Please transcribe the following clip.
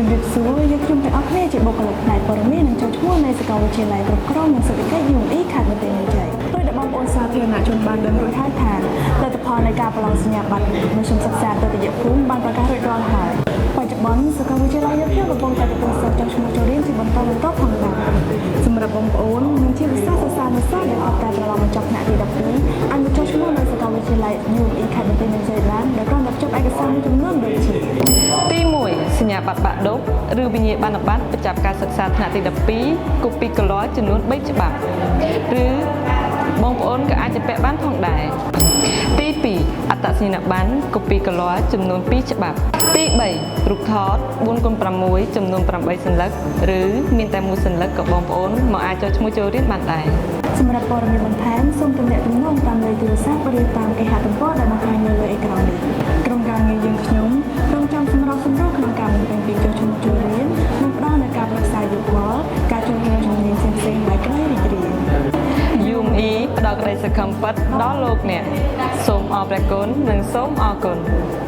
ជំរាបសួរយើងខ្ញុំទាំងអស់គ្នាជាបុគ្គលិកផ្នែកព័ត៌មាននិងចុះឈ្មោះនៃសាកលវិទ្យាល័យគ្រប់គ្រងនិងសេដ្ឋកិច្ច UME ខេត្តបន្ទាយមានជ័យដោយដែលបងប្អូនសាធារណជនបានដឹងរួចហើយថាលទ្ធផលនៃការប្រឡងសញ្ញាបត្រមធ្យមសិក្សាទុតិយភូមិបានប្រកាសរួចរាល់ហើយបច្ចុប្បន្នសាកលវិទ្យាល័យយើងខ្ញុំកំពុងតែទទួលសិស្សចុះឈ្មោះចូលរៀនជាបន្តបន្ទាប់ផងដែរសម្រាប់បងប្អូននិងជាពិសេសសិស្សានុសិស្សដែលអត់តែប្រឡងបញ្ចប់ថ្នាក់ទី12អាចមកចុះឈ្មោះនៅសាកលវិទ្យាល័យ UME ខេត្តបន្ទាយមានជ័យបានដោយគ្រាន់តែភ្ជាប់ឯកសារមួយចំនួនដូចជា ទី1សញ្ញាបត្របាក់ឌុបឬវិញ្ញាបនបត្របញ្ចប់ការសិក្សាថ្នាក់ទី12កូពីកលចំនួន3ច្បាប់ឬបងប្អូនក៏អាចជំពាក់បានផងដែរទី2អត្តសញ្ញាណប័ណ្ណកូពីកលចំនួន2ច្បាប់ទី3រូបថត 4x6 ចំនួន8សន្លឹកឬមានតែមួយសន្លឹកក៏បងប្អូនមកអាចចុះឈ្មោះចូលរៀនបានដែរ សម្រាប់ព័ត៌មានបន្ថែមសូមទំនាក់ទំនងតាមលេខទូរស័ព្ទឬតាមគេហទំព័រដែលបង្ហាញនៅលើអេក្រង់នេះក្រុមការងារយើងខ្ញុំរងចាំសម្របសម្រួលក្នុងការបំពេញពាក្យចុះឈ្មោះចូលរៀននិងផ្ដល់នូវការប្រឹក្សាយោបល់ការចូលរួមជំនាញផ្សេងៗដោយក្តីរីករាយ UME ផ្ដល់ក្តីសង្ឃឹមពិតដល់លោកអ្នកសូមអរព្រះគុណនិងសូមអរគុណ។